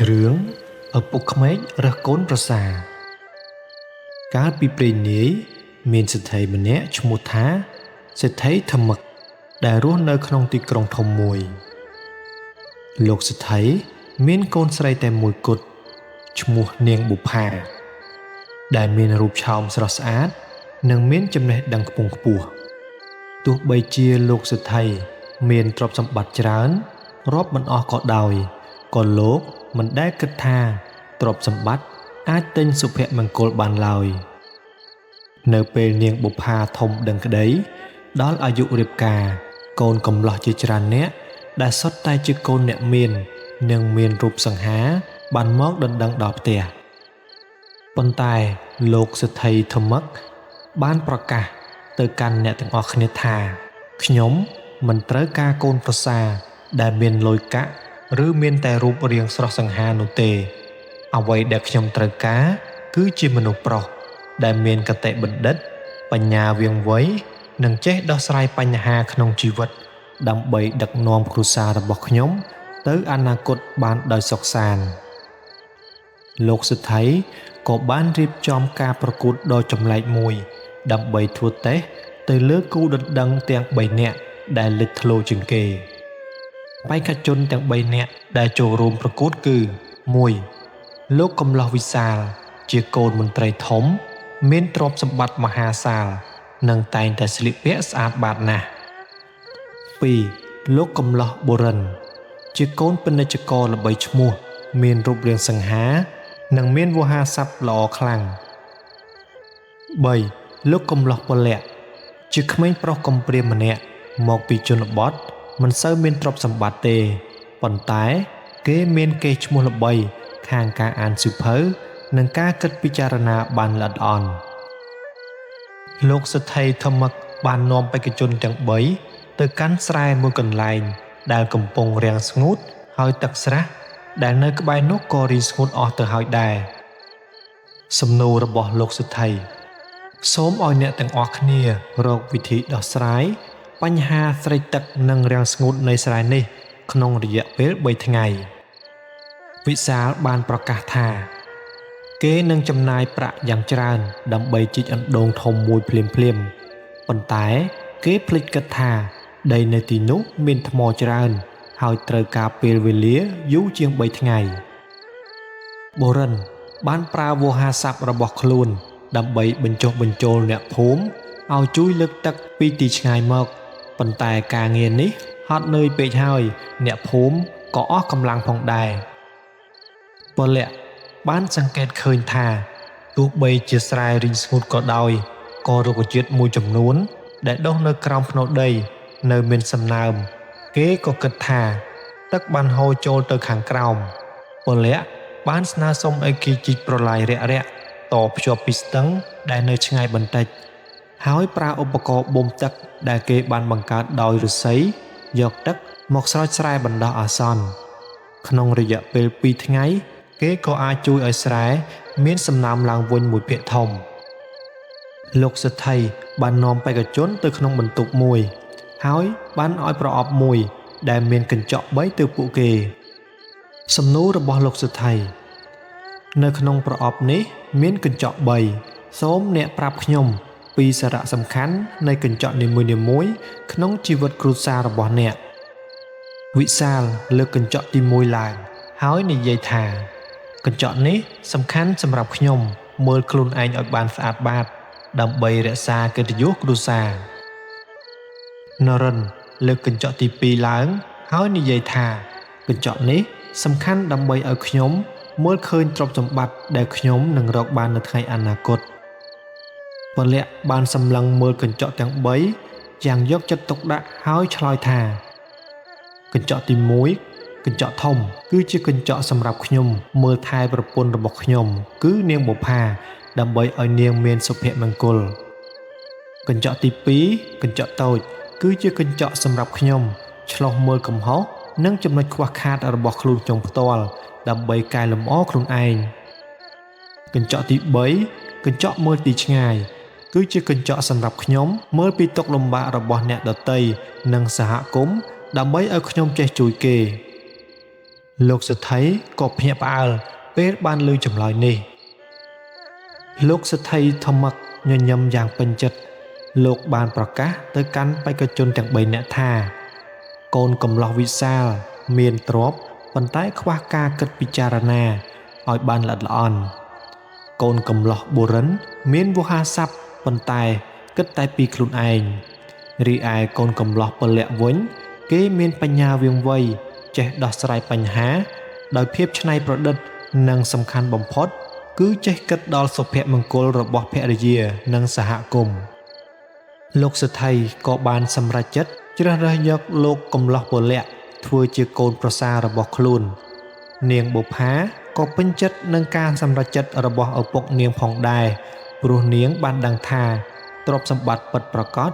រឿងឪពុកក្មេករើសកូនប្រសាកាលពីព្រេងនាយមានសេដ្ឋីម្នាក់ឈ្មោះថាសេដ្ឋីធម្មកដែលរស់នៅក្នុងទីក្រុងធំមួយលោកសេដ្ឋីមានកូនស្រីតែមួយគត់ឈ្មោះនាងបុប្ផាដែលមានរូបឆោមស្រស់ស្អាតនិងមានចំណេះដឹងខ្ពង់ខ្ពស់ទោះបីជាលោកសេដ្ឋីមានទ្រព្យសម្បត្តិច្រើនរាប់មិនអស់ក៏ដោយក៏លោកមិនដែលគិតថាទ្រព្យសម្បត្តិអាចទិញសុភមង្គលបានឡើយនៅពេលនាងបុប្ផាធំដឹងក្តីដល់អាយុរៀបការកូនកំលោះជាច្រើនអ្នកដែលសុទ្ធតែជាកូនអ្នកមាននិងមានរូបសង្ហាបានមកដណ្ដឹងដល់ផ្ទះប៉ុន្តែលោកសេដ្ឋីធម្មកបានប្រកាសទៅកាន់អ្នកទាំងអស់គ្នាថាខ្ញុំមិនត្រូវការកូនប្រសាដែលមានលុយកាក់ឬមានតែរូបរាងស្រស់សង្ហានោះទេអ្វីដែលខ្ញុំត្រូវការគឺជាមនុស្សប្រុសដែលមានកតិបណ្ឌិតបញ្ញាវៀងវៃនិងចេះដោះស្រាយបញ្ហាក្នុងជីវិតដើម្បីដឹកនាំគ្រួសាររបស់ខ្ញុំទៅអនាគតបានដោយសុខសាន្តលោកសេដ្ឋីក៏បានរៀបចំការប្រកួតដ៏ចម្លែកមួយដើម្បីធ្វើតេស្តទៅលើគូដណ្ដឹងទាំង3នាក់ដែលលេចធ្លោជាងគេបេក្ខជនទាំង3នាក់ដែលចូលរួមប្រកួតគឺ1លោកកំលោះវិសាលជាកូនមន្ត្រីធំមានទ្រព្យសម្បត្តិមហាសាលនិងតែងតែស្លៀកពាក់ស្អាតបាតណាស់2លោកកំលោះបុរិនជាកូនពាណិជ្ជករល្បីឈ្មោះមានរូបរាងសង្ហានិងមានវោហារស័ព្ទល្អខ្លាំង3លោកកំលោះពលៈជាក្មេងប្រុសកំព្រាម្នាក់មកពីជនបទមិនសូវមានទ្រព្យសម្បត្តិទេប៉ុន្តែគេមានកេរ្តិ៍ឈ្មោះល្បីខាងការអានសៀវភៅនិងការគិតពិចារណាបានល្អិតល្អន់លោកសេដ្ឋីធម្មកបាននាំបេក្ខជនទាំង3ទៅកាន់ស្រែមួយកន្លែងដែលកំពុងរាំងស្ងួតហើយទឹកស្រះដែលនៅក្បែរនោះក៏រីងស្ងួតអស់ទៅហើយដែរសំណួររបស់លោកសេដ្ឋីសូមឲ្យអ្នកទាំងអស់គ្នារកវិធីដោះស្រាយបញ្ហាស្រេកទឹកនិងរាំងស្ងួតនៃស្រែនេះក្នុងរយៈពេល3ថ្ងៃវិសាលបានប្រកាសថាគេនឹងចំណាយប្រាក់យ៉ាងច្រើនដើម្បីជីកអណ្ដូងធំមួយភ្លាមៗប៉ុន្តែគេភ្លេចគិតថាដីនៅទីនោះមានថ្មច្រើនហើយត្រូវការពេលវេលាយូរជាង3ថ្ងៃបុរិនបានប្រើវោហារស័ព្ទរបស់ខ្លួនដើម្បីបញ្ចុះបញ្ចូលអ្នកភូមិឲ្យជួយលើកទឹកពីទីឆ្ងាយមកប៉ុន្តែការងារនេះហត់នឿយពេកហើយអ្នកភូមិក៏អស់កម្លាំងផងដែរពលៈបានសង្កេតឃើញថាទោះបីជាស្រែរីងស្ងួតក៏ដោយក៏រុក្ខជាតិមួយចំនួនដែលដុះនៅក្រោមភ្នំដីនៅមានសំណើមគេក៏គិតថាទឹកបានហូរចូលទៅខាងក្រោមពលៈបានស្នើសុំឲ្យគេជីកប្រឡាយរាក់ៗតភ្ជាប់ពីស្ទឹងដែលនៅឆ្ងាយបន្តិចហើយប្រើឧបករណ៍បូមទឹកដែលគេបានបង្កើតដោយឫស្សីយកទឹកមកស្រោចស្រែបណ្ដោះអាសន្នក្នុងរយៈពេល2ថ្ងៃគេក៏អាចជួយឲ្យស្រែមានសំណើមឡើងវិញមួយភាគធំលោកសេដ្ឋីបាននាំបេក្ខជនទៅក្នុងបន្ទប់មួយហើយបានឲ្យប្រអប់មួយដែលមានកញ្ចក់3ទៅពួកគេសំណួររបស់លោកសេដ្ឋីនៅក្នុងប្រអប់នេះមានកញ្ចក់3សូមអ្នកប្រាប់ខ្ញុំពីសារៈសំខាន់នៃកញ្ចក់នីមួយៗក្នុងជីវិតគ្រួសាររបស់អ្នកវិសាលលើកកញ្ចក់ទី1ឡើងហើយនិយាយថាកញ្ចក់នេះសំខាន់សម្រាប់ខ្ញុំមើលខ្លួនឯងឲ្យបានស្អាតបាតដើម្បីរក្សាកិត្តិយសគ្រួសារនរិនលើកកញ្ចក់ទី2ឡើងហើយនិយាយថាកញ្ចក់នេះសំខាន់ដើម្បីឲ្យខ្ញុំមើលឃើញទ្រព្យសម្បត្តិដែលខ្ញុំនឹងរកបាននៅថ្ងៃអនាគតពលៈបានសម្លឹងមើលកញ្ចក់ទាំង3យ៉ាងយកចិត្តទុកដាក់ហើយឆ្លើយថាកញ្ចក់ទី1កញ្ចក់ធំគឺជាកញ្ចក់សម្រាប់ខ្ញុំមើលថែប្រពន្ធរបស់ខ្ញុំគឺនាងបុប្ផាដើម្បីឲ្យនាងមានសុភមង្គលកញ្ចក់ទី2កញ្ចក់តូចគឺជាកញ្ចក់សម្រាប់ខ្ញុំឆ្លុះមើលកំហុសនិងចំណុចខ្វះខាតរបស់ខ្លួនខ្ញុំផ្ទាល់ដើម្បីកែលម្អខ្លួនឯងកញ្ចក់ទី3កញ្ចក់មើលទីឆ្ងាយគឺជាកញ្ចក់សម្រាប់ខ្ញុំមើលពីទុក្ខលំបាករបស់អ្នកដទៃនិងសហគមន៍ដើម្បីឲ្យខ្ញុំចេះជួយគេ លោកសេដ្ឋីក៏ភ្ញាក់ផ្អើលពេលបានឮចម្លើយនេះលោកសេដ្ឋីធម្មកញញឹមយ៉ាងពេញចិត្តលោកបានប្រកាសទៅកាន់បេក្ខជនទាំង3នាក់ថាកូនកំលោះវិសាលមានទ្រព្យប៉ុន្តែខ្វះការគិតពិចារណាឲ្យបានល្អិតល្អន់កូនកំលោះបុរិនមានវោហារស័ព្ទប៉ុន្តែគិតតែពីខ្លួនឯងរីឯកូនកំលោះពលៈវិញគេមានបញ្ញាវៀងវៃចេះដោះស្រាយបញ្ហាដោយភាពច្នៃប្រឌិតនិងសំខាន់បំផុតគឺចេះគិតដល់សុភមង្គលរបស់ភរិយានិងសហគមន៍លោកសេដ្ឋីក៏បានសម្រេចចិត្តជ្រើសរើសយកលោកកំលោះពលៈធ្វើជាកូនប្រសាររបស់ខ្លួននាងបុប្ផាក៏ពេញចិត្តនឹងការសម្រេចចិត្តរបស់ឪពុកនាងផងដែរព្រោះនាងបានដឹងថាទ្រព្យសម្បត្តិពិតប្រាកដ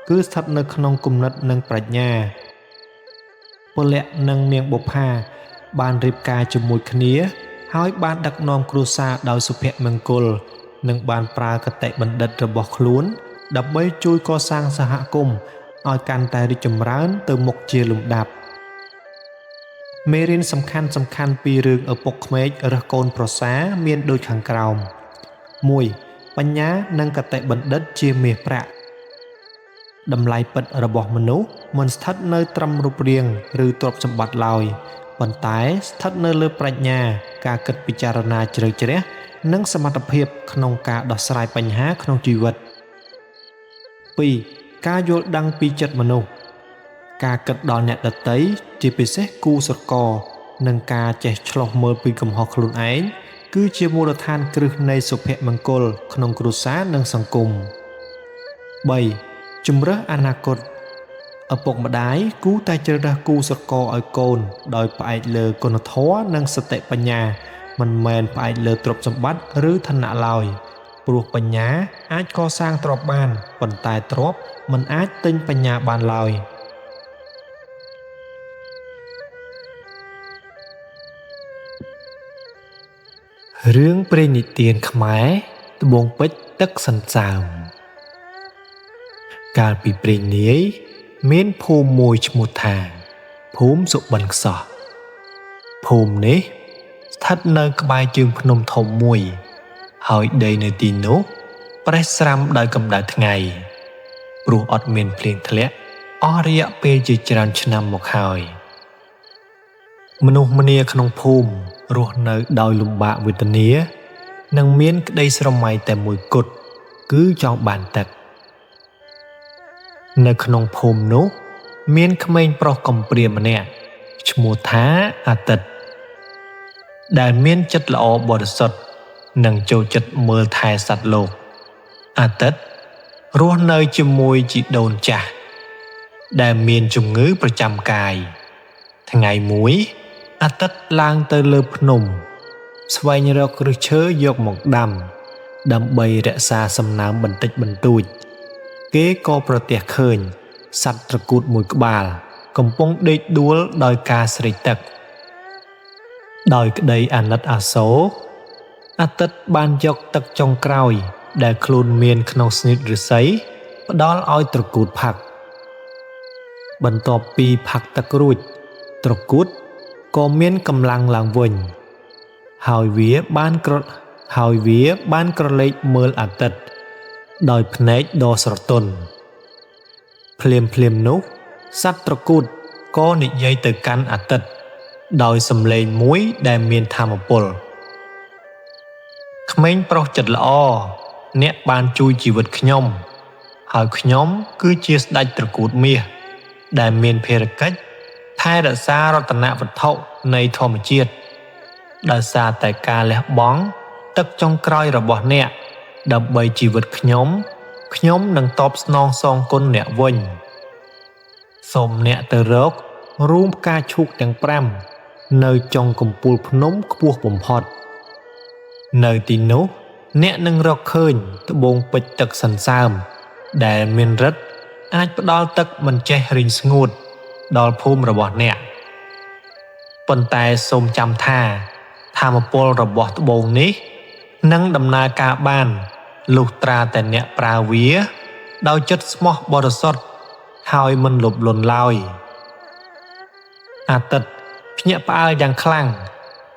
គឺស្ថិតនៅក្នុងគំនិតនិងប្រាជ្ញាពលៈនិងនាងបុប្ផាបានរៀបការជាមួយគ្នាហើយបានដឹកនាំគ្រួសារដោយសុភមង្គលនិងបានប្រើគតិបណ្ឌិតរបស់ខ្លួនដើម្បីជួយកសាងសហគមន៍ឲ្យកាន់តែរីកចម្រើនទៅមុខជាលំដាប់មេរៀនសំខាន់ៗពីរឿងឪពុកក្មេករើសកូនប្រសាមានដូចខាងក្រោម1បញ្ញានិងគតិបណ្ឌិតជាមាសប្រាក់តម្លៃពិតរបស់មនុស្សមិនស្ថិតនៅត្រឹមរូបរាងឬទ្រព្យសម្បត្តិឡើយប៉ុន្តែស្ថិតនៅលើប្រាជ្ញាការគិតពិចារណាជ្រៅជ្រះនិងសមត្ថភាពក្នុងការដោះស្រាយបញ្ហាក្នុងជីវិត2ការយល់ដឹងពីចិត្តមនុស្សការគិតដល់អ្នកដទៃជាពិសេសគូស្រករនិងការចេះឆ្លុះមើលពីកំហុសខ្លួនឯងគឺជាមូលដ្ឋានគ្រឹះនៃសុភមង្គលក្នុងគ្រួសារនិងសង្គម3ជំរើសអនាគតឪពុកម្ដាយគួរតែជ្រើសរើសគូស្រករឲ្យកូនដោយផ្អែកលើគុណធម៌និងសតិបញ្ញាមិនមែនផ្អែកលើទ្រព្យសម្បត្តិឬឋានៈឡើយព្រោះបញ្ញាអាចកសាងទ្រព្យបានប៉ុន្តែទ្រព្យមិនអាចទិញបញ្ញាបានឡើយរឿងព្រេងនិទានខ្មែរត្បូងពេជ្រទឹកសន្សើមកាលពីព្រេងនាយមានភូមិមួយឈ្មោះថាភូមិសុបិនខ្សោះភូមិនេះស្ថិតនៅក្បែរជើងភ្នំធំមួយហើយដីនៅទីនោះប្រេះស្រាំដោយកម្ដៅថ្ងៃព្រោះអត់មានភ្លៀងធ្លាក់អស់រយៈពេលជាច្រើនឆ្នាំមកហើយមនុស្សម្នាក្នុងភូមិរស់នៅដោយលំបាកវេទនានិងមានក្តីស្រមៃតែមួយគត់គឺចង់បានទឹកនៅក្នុងភូមិនោះមានក្មេងប្រុសកំព្រាម្នាក់ឈ្មោះថាអាទិត្យដែលមានចិត្តល្អបរិសុទ្ធនិងចូលចិត្តមើលថែសត្វលោកអាទិត្យរស់នៅជាមួយជីដូនចាស់ដែលមានជំងឺប្រចាំកាយថ្ងៃមួយអាទិត្យឡើងទៅលើភ្នំស្វែងរកឫសឈើយកមកដាំដើម្បីរក្សាសំណើមបន្តិចបន្តួចគេក៏ប្រទះឃើញសត្វត្រកូតមួយក្បាលកំពុងដេកដួលដោយការស្រេកទឹកដោយក្តីអាណិតអាសូរអាទិត្យបានយកទឹកចុងក្រោយដែលខ្លួនមានក្នុងស្នៀតឫស្សីផ្ដល់ឲ្យត្រកូតផឹកបន្ទាប់ពីផឹកទឹករួចត្រកូតក៏មានកម្លាំងឡើងវិញហើយវាបានក្រឡេកមើលអាទិត្យដោយភ្នែកដ៏ស្រទន់ភ្លាមៗនោះសត្វត្រកូតក៏និយាយទៅកាន់អាទិត្យដោយសំឡេងមួយដែលមានថាមពលក្មេងប្រុសចិត្តល្អអ្នកបានជួយជីវិតខ្ញុំហើយខ្ញុំគឺជាស្ដេចត្រកូតមាសដែលមានភារកិច្ចថែរក្សារតនវត្ថុនៃធម្មជាតិដោយសារតែការលះបង់ទឹកចុងក្រោយរបស់អ្នកដើម្បីជីវិតខ្ញុំខ្ញុំនឹងតបស្នងសងគុណអ្នកវិញសូមអ្នកទៅរករូងផ្កាឈូកទាំង5នៅចុងកំពូលភ្នំខ្ពស់បំផុតនៅទីនោះអ្នកនឹងរកឃើញត្បូងពេជ្រទឹកសន្សើមដែលមានឫទ្ធិអាចផ្ដល់ទឹកមិនចេះរីងស្ងួតដល់ភូមិរបស់អ្នកប៉ុន្តែសូមចាំថាថាមពលរបស់ត្បូងនេះនឹងដំណើរការបានលុះត្រាតែអ្នកប្រើវាដោយចិត្តស្មោះបរិសុទ្ធហើយមិនលោភលន់ឡើយអាទិត្យ ភ្ញាក់ផ្អើលយ៉ាងខ្លាំង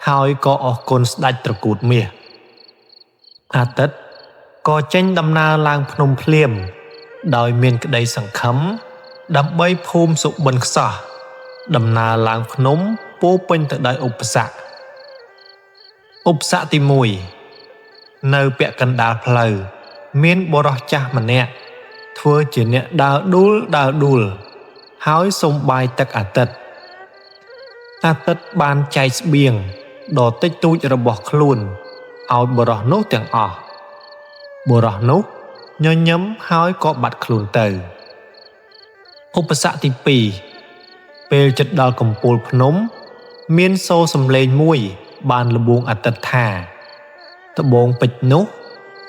ហើយក៏អរគុណស្ដេចត្រកូលមាសអាទិត្យក៏ចេញដំណើរឡើងភ្នំភ្លាមដោយមានក្តីសង្ឃឹមដើម្បីភូមិសុបិនខ្សោះដំណើរឡើងភ្នំពោពេញទៅដោយឧបសគ្គឧបសគ្គទី1នៅពាក់កណ្ដាលផ្លូវមានបុរសចាស់ម្នាក់ធ្វើជាអ្នកដើរដួលដើរដួលហើយសុំបាយទឹកអាទិត្យអាទិត្យបានចែកស្បៀងដ៏តិចតួចរបស់ខ្លួនឲ្យបុរសនោះទាំងអស់បុរសនោះញញឹមហើយក៏បាត់ខ្លួនទៅឧបសគ្គទី2ពេលជិតដល់កំពូលភ្នំមានសូរសំឡេងមួយបានលបួងអាទិត្យថាត្បូងពេជ្រនោះ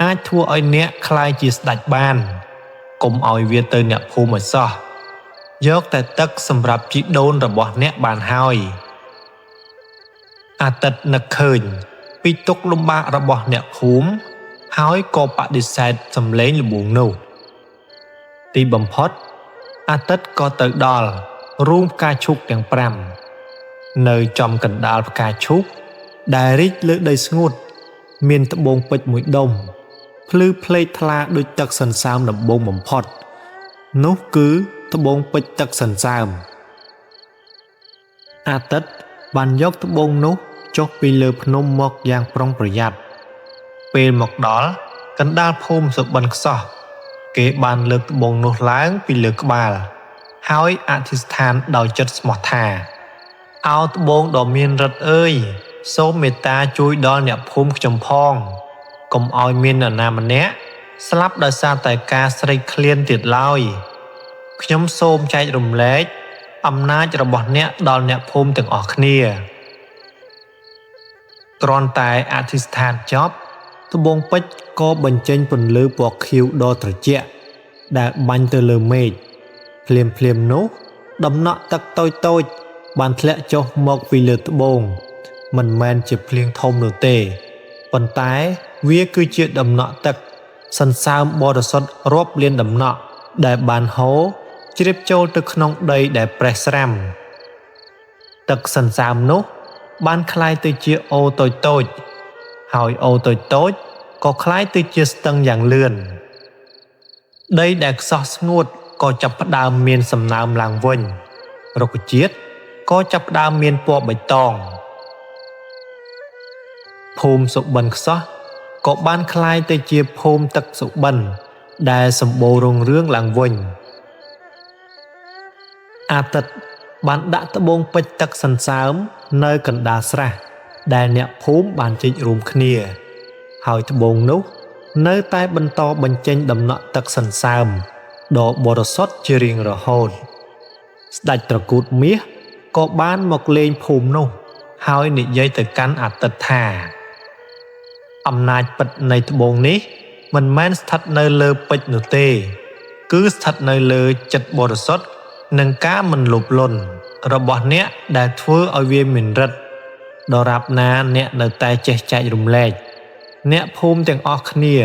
អាចធ្វើឲ្យអ្នកក្លាយជាស្ដេចបានកុំឲ្យវាទៅអ្នកភូមិឲ្យសោះយកតែទឹកសម្រាប់ជីដូនរបស់អ្នកបានហើយអាទិត្យនឹកឃើញពីទុក្ខលំបាករបស់អ្នកភូមិហើយក៏បដិសេធសំឡេងលបួងនោះទីបំផុតអាទិត្យក៏ទៅដល់រូងផ្កាឈូកទាំង5នៅចំកណ្ដាលផ្កាឈូកដែលរីកលើដីស្ងួតមានត្បូងពេជ្រមួយដុំភ្លឺផ្លេកថ្លាដូចទឹកសន្សើមដំបូងបំផុតនោះគឺត្បូងពេជ្រទឹកសន្សើមអាទិត្យបានយកត្បូងនោះចុះពីលើភ្នំមកយ៉ាងប្រុងប្រយ័ត្នពេលមកដល់កណ្ដាលភូមិសុបិនខ្សោះគេបានលើកត្បូងនោះឡើងពីលើក្បាលហើយអធិស្ឋានដោយចិត្តស្មោះថាអោត្បូងដ៏មានឫទ្ធិអើយសូមមេត្តាជួយដល់អ្នកភូមិខ្ញុំផងកុំឲ្យមាននរណាម្នាក់ស្លាប់ដោយសារតែការស្រេកឃ្លានទៀតឡើយខ្ញុំសូមចែករំលែកអំណាចរបស់អ្នកដល់អ្នកភូមិទាំងអស់គ្នាគ្រាន់តែអធិស្ឋានចប់ត្បូងពេជ្រក៏បញ្ចេញពន្លឺពណ៌ខៀវដ៏ត្រជាក់ដែលបាញ់ទៅលើមេឃភ្លាមភ្លាមនោះដំណក់ទឹកតូចៗបានធ្លាក់ចុះមកពីលើត្បូងមិនមែនជាភ្លៀងធំនោះទេប៉ុន្តែវាគឺជាដំណក់ទឹកសន្សើមបរិសុទ្ធរាប់លានដំណក់ដែលបានហូរជ្រាបចូលទៅក្នុងដីដែលប្រេះស្រាំទឹកសន្សើមនោះបានក្លាយទៅជាអូរតូចៗហើយអូរតូចៗក៏ក្លាយទៅជាស្ទឹងយ៉ាងលឿនដីដែលខ្សោះស្ងួតក៏ចាប់ផ្ដើមមានសំណើមឡើងវិញរុក្ខជាតិក៏ចាប់ផ្ដើមមានពណ៌បៃតងភូមិសុបិនខ្សោះក៏បានក្លាយទៅជាភូមិទឹកសុបិនដែលសម្បូររុងរឿងឡើងវិញអាទិត្យបានដាក់ត្បូងពេជ្រទឹកសន្សើមនៅកណ្ដាលស្រះដែលអ្នកភូមិបានជីករួមគ្នាហើយត្បូងនោះនៅតែបន្តបញ្ចេញដំណក់ទឹកសន្សើមដ៏បរិសុទ្ធជារៀងរហូតស្ដេចត្រកូលមាសក៏បានមកលេងភូមិនោះហើយនិយាយទៅកាន់អាទិត្យថាអំណាចពិតនៃត្បូងនេះមិនមែនស្ថិតនៅលើពេជ្រនោះទេគឺស្ថិតនៅលើចិត្តបរិសុទ្ធនិងការមិនលោភលន់របស់អ្នកដែលធ្វើឲ្យវាមានឫទ្ធិដរាបណាអ្នកនៅតែចេះចែករំលែកអ្នកភូមិទាំងអស់គ្នា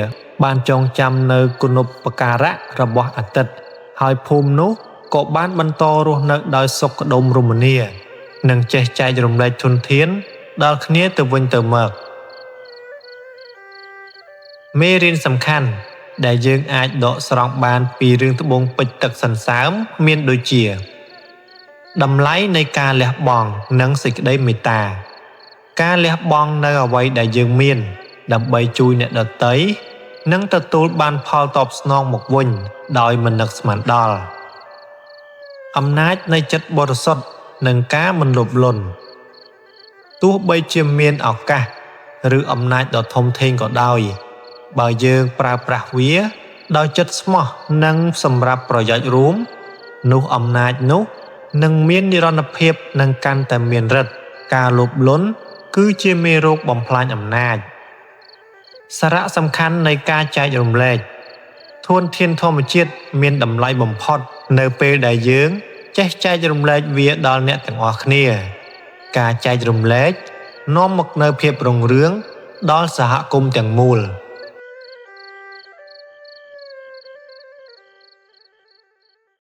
បានចងចាំនៅគុណូបការៈរបស់អាទិត្យហើយភូមិនោះក៏បានបន្តរស់នៅដោយសុខដុមរមនានិងចេះចែករំលែកធនធានដល់គ្នាទៅវិញទៅមកមេរៀនសំខាន់ដែលយើងអាចដកស្រង់បានពីរឿងត្បូងពេជ្រទឹកសន្សើមមានដូចជាតម្លៃនៃការលះបង់និងសេចក្តីមេត្តាការលះបង់នៅអ្វីដែលយើងមានដើម្បីជួយអ្នកដទៃនិងទទួលបានផលតបស្នងមកវិញដោយមិននឹកស្មានដល់អំណាចនៃចិត្តបរិសុទ្ធនិងការមិនលោភលន់ទោះបីជាមានឱកាសឬអំណាចដ៏ធំធេងក៏ដោយបើយើងប្រើប្រាស់វាដោយចិត្តស្មោះនិងសម្រាប់ប្រយោជន៍រួមនោះអំណាចនោះនឹងមាននិរន្តរភាពនិងកាន់តែមានឫទ្ធិការលោភលន់គឺជាមេរោគបំផ្លាញអំណាចសារៈសំខាន់នៃការចែករំលែកធនធានធម្មជាតិមានតម្លៃបំផុតនៅពេលដែលយើងចេះចែករំលែកវាដល់អ្នកទាំងអស់គ្នាការចែករំលែកនាំមកនូវភាពរុងរឿងដល់សហគមន៍ទាំងមូល